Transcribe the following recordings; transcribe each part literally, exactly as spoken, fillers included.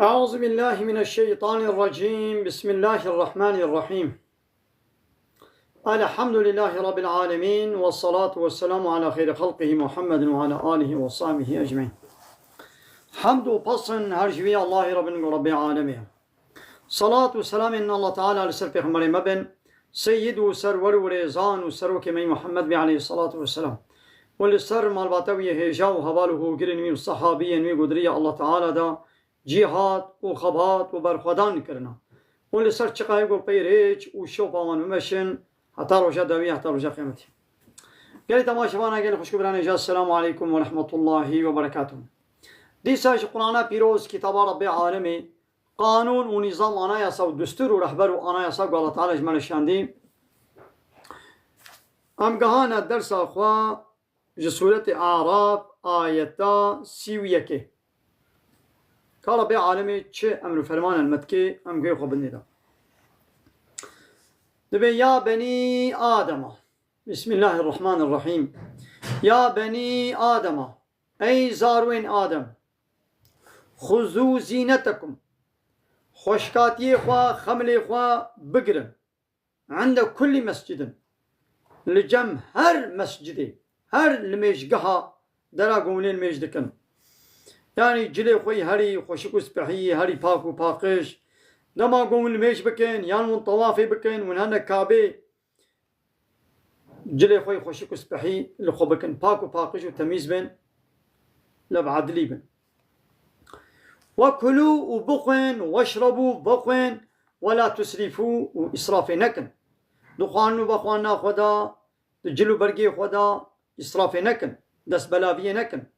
أعوذ بالله من الشيطان الرجيم. بسم الله الرحمن الرحيم. الحمد لله رب العالمين، والصلاة والسلام على خير خلقه محمد وعلى آله وصحبه أجمعين. Hamd û pesn her ji vî Allahî re bin ku Rebbê alemê ye. Salat û selamên Allah Teala li ser Pêxemberê me bin, seyyid û serwer û rêzan û serokê me yî Muhammed bî aleyhissalatu vesselam. Û li ser malbata wî yê hêja û heval û hogirên wî û sehabiyên wî ku di riya Allah Teala de cîhad û xebat û berxwedan kirina. Û li ser çiqayê ku pey rêç û şopa wan bimeşin heta roja dawî, heta roja qiyametê. Gelê temaşevana gelê xwişk û biranê jî, Esselamu aleykum ve rahmetullahi ve berekatuh. Dîsa ji Qur'ana pîroz, kitaba Rebbê alemê, qanûn û nîzam, anayasa û destûr û rehber û anayasa ku Allah Teala ji me re şandî. Em gihane dersa xwe ji Sûretê Araf, ayeta sî û yekê. Ka Rebbê alemê çi emr û ferman me dike, em guhê xwe bidinê de. Dibê: Ya benî Adema. Bismillahirrahmanirrahîm. Ya benî Adema. Ey zarwên Adem. Xuzû zînetekum. Xweşkatiyê xwe, xemilê xwe bigirin. Ende kullî mescidin. Li cem her mescidê, her limêjgeha dera ku hûn ê limêj dikin. Yanî cilê xwe yî herî xweşik û spehî, herî pak û paqij. Dema ku hûn limêj bikin, yan hûn tewafê bikin, hûn hene Kabê, cilê xwe yî xweşik û spehî li xwe bikin. Pak û paqij û temîz bin, li bi edlî bin. Wekulû û bixwin, weşrebû, bixwin, we la tusrîfû û îsrafê nekin. Di xwarin û vexwarina xwe de, di cil û bergê xwe de îsrafê nekin, destbelaviyê nekin.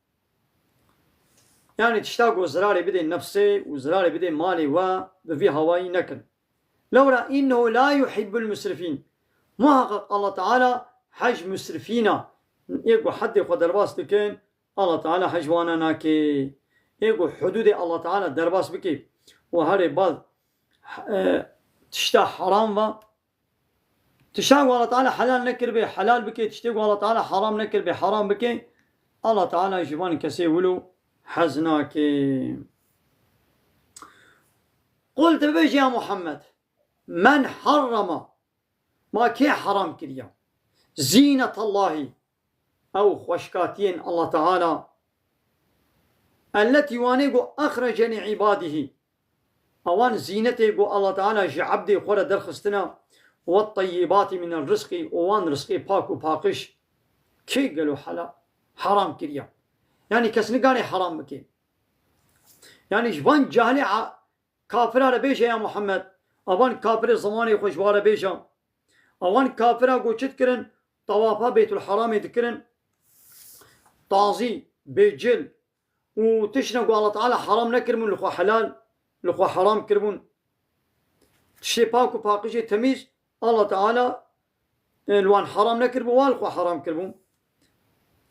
Yanî tişta ku zirarê bidê nefsê û zirarê bidê malê we, bi vî hawayî nekin. Lewra innehu la yuhibbul musrifîn. Muhaqqeq Allah Teala hej musrifîna, ê ku heddê xwe derbas dikin, Allah Teala hej wana nake. Ê ku hudûdê Allah Teala derbas bike û herê baz, e, tişta heram ve, tişta ku Allah Teala helal nekiribê helal bike, tiştê ku Allah Teala heram nekiribê heram bike, Allah Teala ji van kesê wilo hez nake. Qul, tu bibêjî ya Muhammed, men harrama, ma kê heram kiriya? Zînetallahî, ew xweşkatiyên Allah Teala, elletî, wanê ku exrece li îbadihî, ewan zînetê ku Allah Teala ji ebdê xwe re derxistina, we teyyibati minel rizqî, û wan rizqê pak û paqij kê gelo hela-, heram kiriya? Yanî kes nikare heram bike. Yanî ji van cahilê a-, kafira re bêje ya Muhammed, ewan kafirê zimanê xwe ji wa re bêje. Ewan kafira ku çi dikirin? Tawafa Beytulheramê dikirin, tazî, bêcil û tiştine ku Allah Teala heram nekiribûn, li xwe helal, li xwe heram kiribûn. Tiştê pak û paqijê temîz, Allah Teala, e, li wan heram nekiribû, wan li xwe heram kiribûn.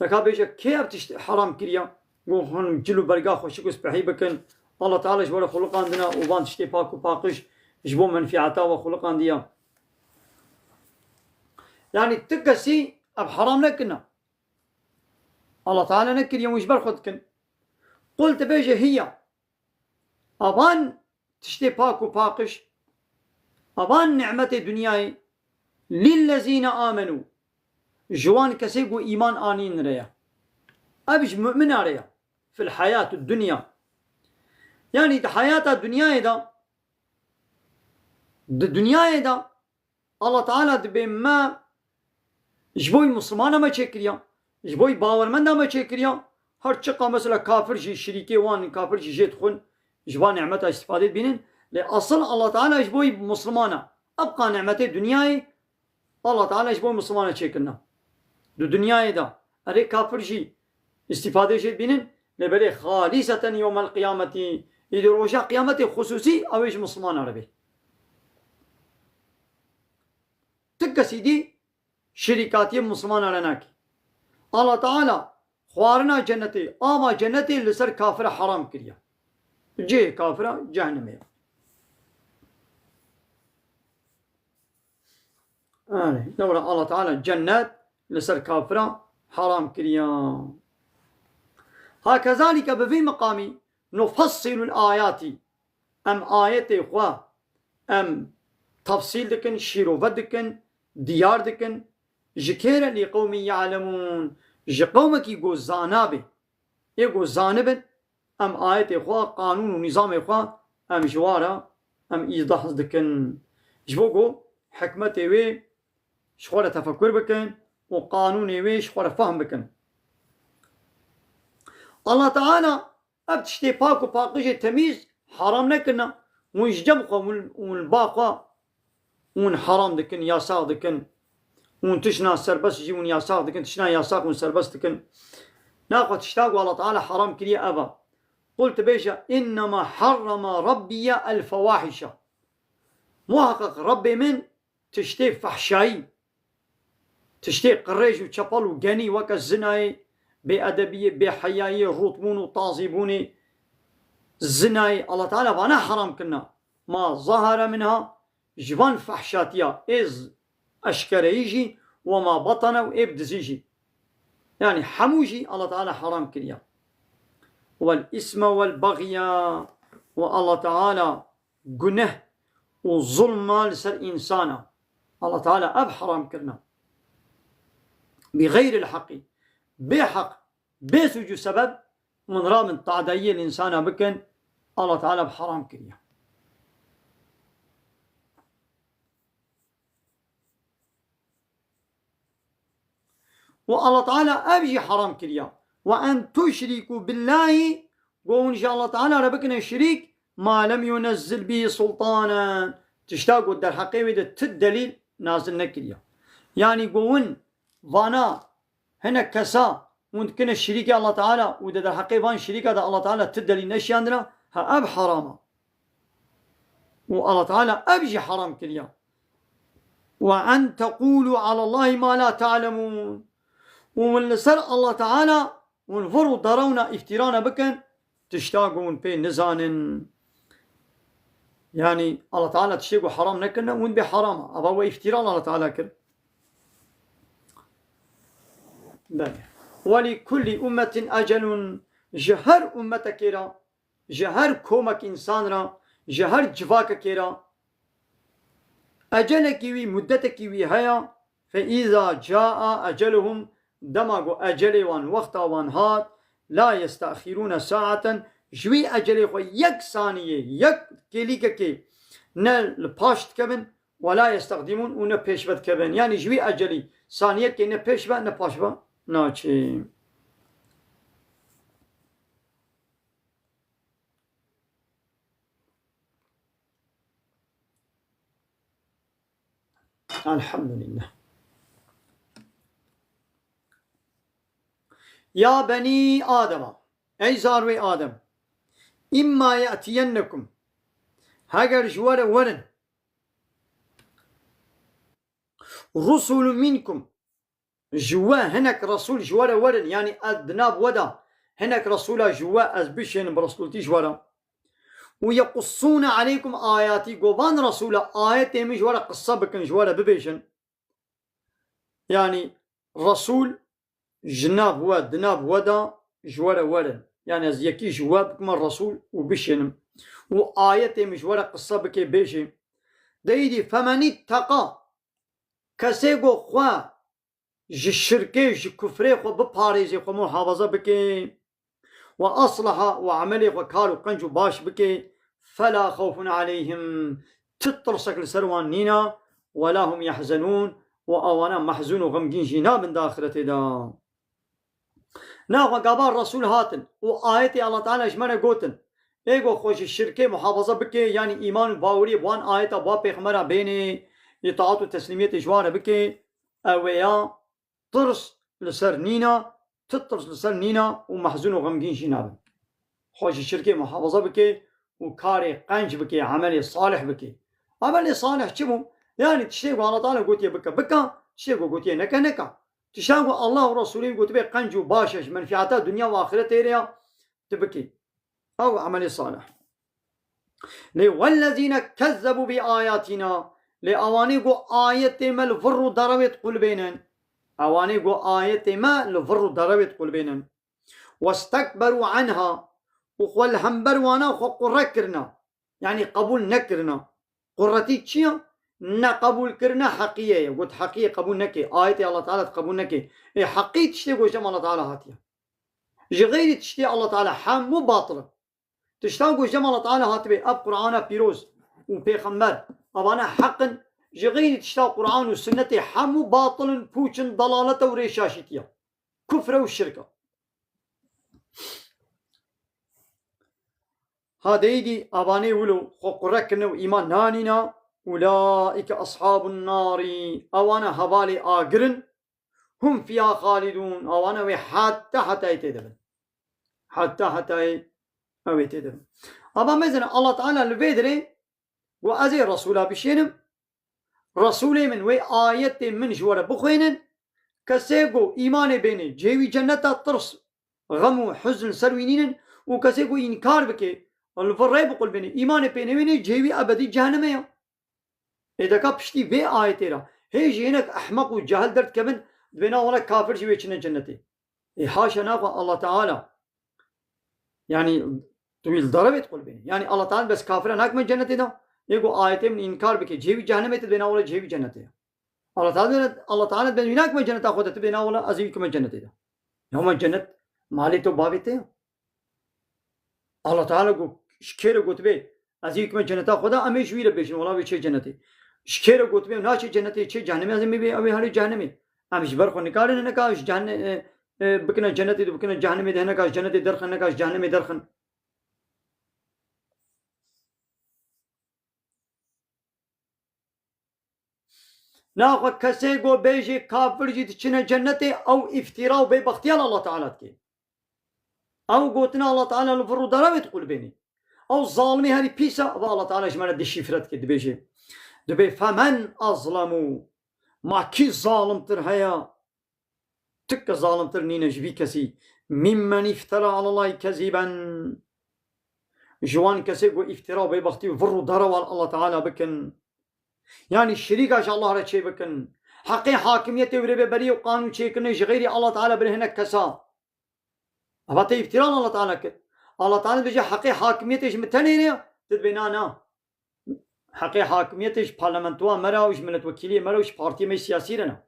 Neka bêje, kê ev tişt heram kiriya? Got, hûn cil û berga xweşik û spehî bikin. Allah Teala ji we re xuliqandina û van tiştê pak û paqij ji bo menfîeta we xuliqandiya. Yanî tu kesî ev heram nekirina. Allah Teala nekiriye, hûn ji ber xwe dikin. Qul, tu bêje, hiya. Avan tiştê pak û paqij, avan nimetê dinyayê, lillezîne amenû, ji wan kesê ku îman anîn re ye. Ev ji mumina re ye. Fil hayatid dunya. Yanî di hayata dinyayê de, di dinyayê de Allah Teala dibê me ji bo yî Mislimana me çêkiriya, ji bo yî bawermenda me çêkiriya. Her çiqa mesela kafir jî, şirîkê wan, kafir jî jê dixwin, ji van nimeta îstîfadê dibînin. Lê esil Allah Teala ji bo yî Mislimana. Ebqa nimetê dinyayê Allah Teala ji bo Mislimana çêkirina. Di dinyayê de. Erê kafir jî îstîfadê jê dibînin. Lê belê xalîseten yewmel qiyametî. Îdî roja qiyametê xusûsî ew ê ji Mislimana re bê. Ti kesî dî şirîkatiyê Mislimana re nake. Allah Teala xwarina cennetê, ava cennetê li ser kafira heram kiriye. Cihê kafira cehennemê ye. Erê, lewra Allah Teala cennet li ser kafira heram kiriye. Ha kezalîke bi vî miqamî nufessilul ayatî. em ayetê xwe, em tefsîl dikin, şîrove dikin, diyar dikin. Ji kê re? Li qewmin ya'lemûn, ji qewmekî ku zana be. Ê ku zanibin, em ayetê xwe, qanûn û nîzamê xwe, em ji wa re, em îdah dikin. Ji bo ku hikmetê wê ji xwe re tefekur bikin û qanûnê wê ji xwe re fehm bikin. Allah Teala ev tiştê pak û paqijê temîz haram nekirine. Hûn ji cem xwe, hûn, hûn li ba xwe, hûn haram dikin, yasax dikin. Hûn tişna serbest jî hûn yasax dikin, tişna yasax hûn serbest dikin. Naxwe tişta ku Allah Teala haram kiriye ev e. Qul, tu bêje, "Innema harrama Rabbiye el fewahişe." Muhaqqeq Rabbê min tiştê fehşayî, tiştê qirêj û çepel û genî weke zinayê, bêedebiyê, bêheyayiyê, rûtbûn û tazîbûnê, zinayê, Allah Teala vana haram kirina. Ma zahara minha, ji van fehşatiya ê z-, eşkereyî jî, we ma batana û ê bi dizî jî. Yanî hemû jî Allah Teala haram kiriya. Wel îsme wel baxya, we Allah Teala guneh û zulma li ser însana. Allah Teala ev haram kirina. Bi xeyril heqî. Bê heq, bê sûc û sebeb, min rabin tadayiyê li însana bikin, Allah Teala ev haram kiriye. Û Allah Teala ev jî haram kiriye. "Ve en tuşrîkû billahî", ku hûn ji Allah Teala re bikine şirîk, "ma lem yunezzil bî sultanen", tişta ku derheqê wê de ti delîl nazil nekiriye. Yanî ku hûn vana hinek kesa hûn dikine şirîkê Allah Teala û de derheqê van şirîka de Allah Teala ti delîl neşiyandina, ha ev haram e. Û Allah Teala ev jî haram kiriya. "Ve en teqûlû alallahî ma la ta'lemûn." Û hûn li ser Allah Teala hûn vir û derewna îftîrana bikin, tişta ku hûn pê nizanin. Yanî Allah Teala tiştê ku haram nekirine, hûn bê haram e. Ava we îftîra li Allah Teala kir. Belê. "Ve li kullî ummetin ecelun." Ji her ummetekê re, ji her komek însan re, ji her civakekê re ecelekî wî, muddetekî wî heye. "Fe îza caa eceluhum", dema ku ecelê wan, wexta wan hat, "la yestexîrûne saeten", ji wî ecelê xwe yek saniyê, yek kêlîkekê ne li paş dikevin, "we la yesteqdîmûn", û ne pêşve dikevin. Yanî ji wî ecelî saniyekê ne pêşve ne paşve naçê. Elhamdülillah. "Ya benî Adema", ey zarwê Adem, "imma ye'tiyennekum", heger ji we re werin, "rusulun minkum", ji we hinek resûl ji we re werin, yanî ez di nav we de hinek resûla ji we ez bişênim bi resûltî ji we re. "Û yequssûne aleykum ayatî", ku van resûla ayetê min ji we re qise bikin, ji we re bibêjin. Yanî resûl ji nav we, di nav we de ji we re werin. Yanî ez yekî ji we bikime resûl û bişênim. Û ayetê min ji we re qise bike, bêjê. De îdî, "femenî teqa", kesê ku xwe ji şirkê, ji kufrê xwe biparêzê, xwe muhafaza bike, "ve asleha", û emelê xwe kar û qenc û baş bike, "fela xewfun aleyhim", ti tirsek li ser wan nîne, "wela hum yehzenûn", û awana mehzûn û xemgîn jî nabin di axiretê de. Naxwe gava resûl hatin û ayetê Allah Teala ji me re gotin, ê ku xwe ji şirkê muhafaza bike, yanî îman û baweriyê bi wan ayeta, bi wan pêxembera bênê, îtaat û teslîmiyetê ji wan re bike, ew ê ya tirs li ser nîna, ti tirs li ser nîna û mehzûn û xemgîn jî nabin. Xwe ji şirkê muhafaza bike û karê qenc bike, emelê salih bike. Emelê salih çi bû? Yanî tiştê ku Allah Teala gotiye bike, bike, tiştê ku gotiye neke, neke. Tiştan ku Allah û Resûlê wî gotibe qenc û baş e, ji menfîata dinya û axiretê re ya, tu bikî. Ew emelê salih. Lê wellezîne kezzebû bi ayatina, lê awanê ku ayetê me li vir û derewê diqulbênin, awanê ku ayetê me li vir û derewê diqulbênin, westekberû enha, û xwe li hember wana xwe qure kirina, Yanî qebûl nekirina. Quretî çi ye? Neqebûlkirina heqiyê ye. Got heqiyê qebûl neke. Ayetê Allah Teala qebûl neke. Ê heqî tiştê ku ji cem Allah Teala hatiye. Ji xeyrî tiştê Allah Teala hemû batil in. Tişta ku ji cem Allah Teala hatibe, ev Qur'ana pîroz û pêxember, evane heq in, ji xeyrî tişta Qur'an û sunnetê hemû batil in, pûç in, dalalet e û rê şaşîtiye. Kufr e û şirk e. Ha deydî avanê wilo xwe qure kirine û îman nanîna, ulaîke ashabun narî, awana hevalê agir in, hum fîha xalidûn, awana wê heta hetayê tê de bin. Heta hetayê ew ê tê de bin. Ama mezin Allah Teala li vê dirê got ez ê Resûla bişênim, Resûlê min wê ayetê min ji we re bixwênin, kesê ku îmanê bênê cihê wî cenneta tirs, xem û huzn ser wî nînin û kesê ku înkar bike, li vir rê biqulbênê, îmanê pê newênê cihê wî ebedî cehennemê ya. Ê deka piştî vê ayetê re hê jî hinek ehmeq û cahil derdikevin, dibê na wele kafir jî wê çine cennetê. Ê haşa naxwe Allah Teala. Yanî tu wî li darevê diqulbênî. Yanî Allah Teala bes kafira nakime cennetê de. Ê ku ayetê min înkar bike, cihê wî cehennemê te dibê na wele cihê wî cennetê ye. Allah Teala, Allah Teala dibê wî nakime cenneta xwe de, tu bê na wele ez ê wî kime cennetê de. Ya ma cennet malê to bavê te ye. Allah Teala got, ji kê re gotibe, ez ê hikme cenneta xwe de, em ê ji wî re bêjin, wela wê çê cennetê. Ji kê re gotibe, naçê cennetê, çê cehennemê, ez ê mê bê, ew ê herê cehennemê. Em ji ber xwe nikarin, nika ji cehenne-, e, e, bikine cennetê de, bikine cehennemê de, hineka ji cennetê derxin, hineka ji cehennemê derxin. Naxwe kesê ku bêjê kafir jî diçine cennetê, ew îftira û bêbextiya li Allah Teala dike. Ew gotina Allah Teala li vir û dara wê diqulbênê. Ew zalimê herî pîs e, eva Allah Teala ji me re deşîfre dike, dibêje. Dibê, "Femen azlemu." Ma kî zalimtir heye? Tike zalimtir nîne ji vî kesî. "Mimmen îftera alallahî kezîben." Ji wan kesê ku îftira û bêbextî û vir û dara wan Allah Teala bikin. Yanî şirîka ji Allah re çê bikin. Heqê hakimiyetê û rêveberiyê û qanûn çêkirinê ji xeyrî Allah Teala bin hinek kesa. Eva te îftira li Allah Teala kir. Allah Teala dibêje heqê hakimiyetê ji min tenê re ye. Tu dibê na, na. Heqê hakimiyetê ji parlamentoya me re û ji miletwekîliyê me re û ji partiyê me siyasî re ne.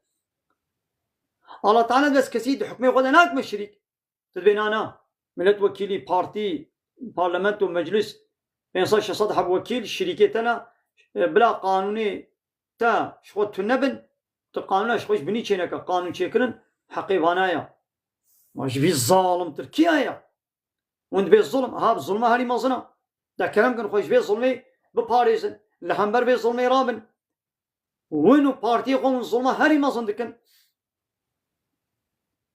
Allah Teala bes kesî di hukmê xwe de nakime şirîk. Tu dibê na, na. Miletwekîlî, partî, parlamento, meclis, pênc sed şeş sed heb wekîl, şirîkê te ne, e, bila qanûnê te ji xwe tune bin, tu qanûna ji xwe ji binî çêneke, qanûn çêkirin, heqê vana ye. Ma ji vî zalimtir kî heye? Hûn dibê zulm, ha, zulma herî mezin e. De kerem kin xwe ji vê zulmê biparêzin, li hember vê zulmê rabin. Win û partiyê xwe hûn zulma herî mezin dikin.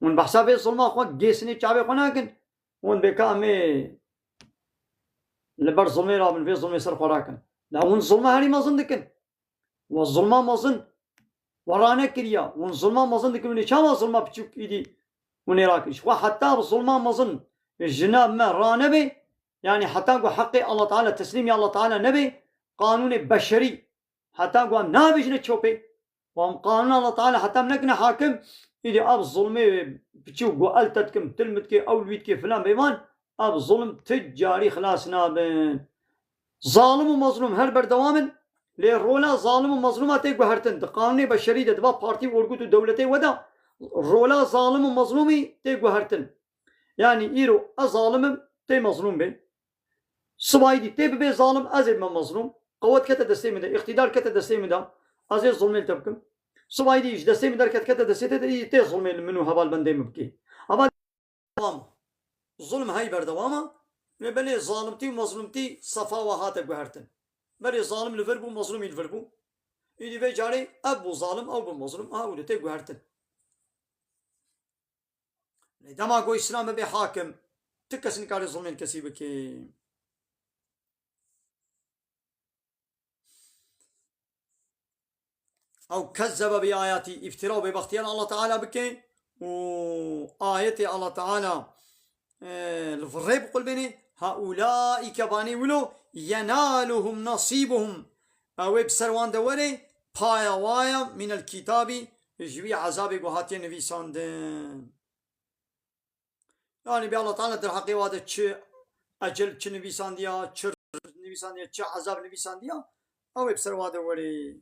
Hûn behsa vê zulma xwe gêsinê çavê xwe nakin. Hûn bêka em ê li ber zulmê rabin, vê zulmê ser xwe rakin. La hûn zulma herî mezin dikin. Wa zulma mezin wa ranekiriya. Hûn zulma mezin dikin, hûn ê çawa zulma piçûk îdî hûn ê rakin? Ji xwe heta bi zulma mezin ji nav me ranebe, yanî heta ku heqê Allah Teala, teslîmî Allah Teala nebe, qanûnê beşerî, heta ku em nabêjine çopê, û em qanûna Allah Teala heta em nekine hakim, îdî ev zulmê piçûk ku el te dikim, til min dikê, ew li wî dikê, filan bêvan, ev zulm ti carî xilas nabin. Zalim û mazlûm her berdewam in, lê rola zalim û mazlûma tê guhertin. Di qanûnê beşerî de, di va partî û orgut û dewletê we de rola zalim û mazlûmî tê guhertin. Yanî îro ez zalim im, tê mazlûm bê. Sibayî dî tê bibê zalim, ez ê bime mazlûm. Qewet kete destê min de, îqtîdar kete destê min de, ez ê zulmê li te bikim. Sibayî dî ji destê min derket, kete destê te de, î tê zulmê li min û hevalbendê min bikê. Ama berdewam. Zulm hey berdewam e. Lê belê zalimtî û mazlûmtî sefa we hate guhertin. Berê zalim li vir bû, mazlûmî li vir bû. Îdî vê carê ev bû zalim, ew bû mazlûm, aha wilo tê guhertin. Lê dema ku Îslam bibe hakim, ti kes nikare zulmê li kesî bike. Ew kezzebe bi ayatî, îftira û bêbextiya li Allah Teala bike û ayetê Allah Teala, e, li virê biqulbênê, haulaîke vanê wilo, yenaluhum nasîbuhum. Ew ê bi ser wan de were paya wa ya mînel kîtabî, ji wî ezabê ku hatiye nivîsandin. Yanî bê Allah Teala derheqê wa de çi ecel, çi nivîsandiya, çi riz nivîsandiya, nivîsandiye, çi ezab nivîsandiye, ew ê bi ser wa de werê.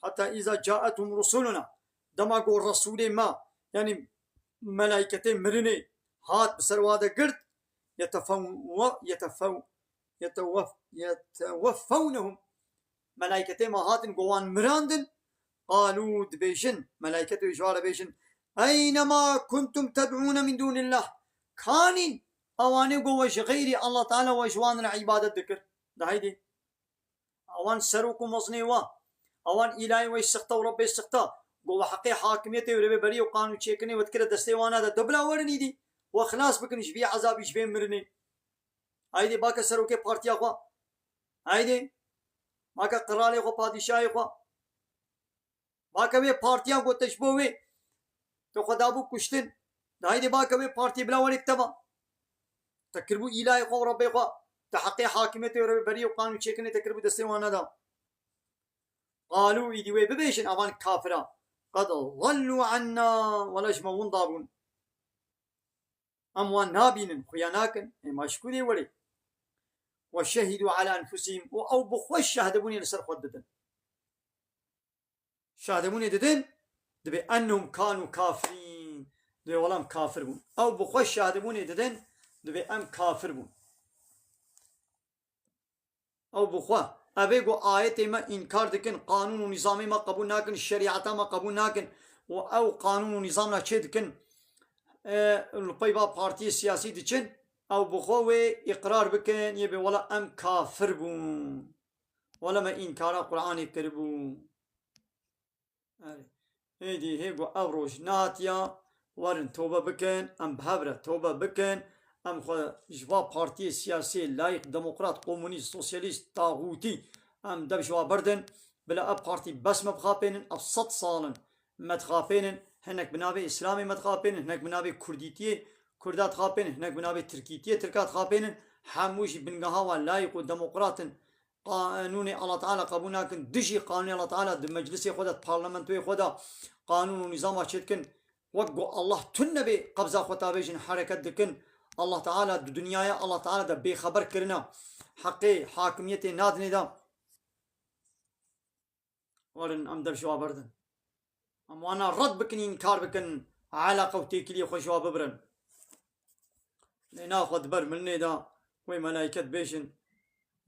Heta îza caethum rusuluna. Dema ku Resûlê me, yanî melayketê mirinê hat bi ser wa de girt, yetefew-, yetefew-, yetewef-, yeteweffewnehum. Melayketê me hatin ku wan mirandin, qalû dibêjin, melayketê ji wan re bêjin, eyne ma kuntum ted'ûne min dûnillah. Kanîn ewanê ku we ji xeyrî Allah Teala we ji wan re îbadet dikir? De heydê. Ewan serok û mezinê we. Ewan îlahê we sixte û Rebbê sixte. Ku we heqê hakimiyetê û rêveberiyê û qanûnçêkirinê we dikire destê wan neda. De bila werin îdî. We xilas bikin ji vî ezabî, ji vê mirinê. Haydê bake serokê partiya xwe. Haydê. Bake qiralê xwe, padîşahê xwe. Bake wê partiya ku te ji bo wê, te xwe dabû kuştin. De haydê bake wê partiyê bila werê teva. Te kiribû îlahê xwe û Rebbê xwe. Te heqê hakimiyetê û rêveberiyê û qanûnçêkirinê te kiribû destê wan neda. Qalû, îdî wê bibêjin, evan kafira. Qed zellû anna, wela ji me winda bûn. Em wan nabînin, xuya nakin, ê ma ji ku dê werê. Ve şehidû ala enfusihim, û ew bi xwe şahdebûnê li ser xwe didin. Şahdebûnê didin, dibê ennehum kanu kafirîn. Dibê wela em kafir bûn. Ew bi xwe şahdebûnê didin, dibê em kafir bûn. Ew bi xwe. Ev ê ku ayetê me înkar dikin, qanûn û nîzamê me qebûl nakin, şerîeta me qebûl nakin û ew qanûn û nîzamna çê dikin, e, li pey va partiyê siyasî diçin, ew bi xwe wê îqrar bikin, yê bê wela em kafir bûn. Wela me înkara Qur'anê kiribû. Erê. Êdî hê ku ev roj nehatiya, werin tobe bikin, em bi hev re tobe bikin, em xwe ji va partiyê siyasî, layîq, demokrat, komunîst, sosyalîst, taxûtî, em dev ji wa berdin. Bila ev partî bes me bixapênin, ev sed sal in me dixapênin, hinek bi navê Îslamê me dixapênin, hinek bi navê Kurdîtiyê, Kurda dixapênin, hinek bi navê Tirkîtiyê, Tirka dixapênin, hemû jî bingeha wa layîq û demokrat in. Qanûnê Allah Teala qebûl nakin, dijî qanûnê Allah Teala di meclisê xwe de, di parlamentoyê xwe de qanûn û nîzama çêdikin. Wek ku Allah tune bê qebza xwe tabêjin, hereket dikin. Allah Teala di dinyaya Allah Teala de bêxeber kirine, heqê hakimiyetê nadinê de. Werin em dev ji wa berdin. Em wana red bikin, înkar bikin, eleqe û têkiliyê xwe ji wa bibirin. Lê naxwe di ber mirinê de wê melayket bêjin,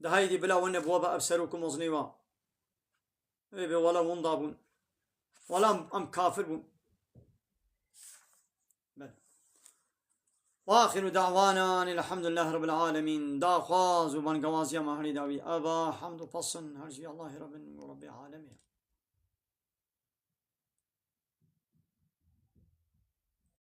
de heydî bila wene bi we be ev serok û mezinê we. Wê bê wela winda bûn. Wela em, em kafir bûn. Belê. Ve axiru da'wana elhamdülillahi rabbil alemin. Daxwaz û bangewaziya me herî dawî eva, hamd û pesin her ji Allahê Rabbin û Rabbê Alem.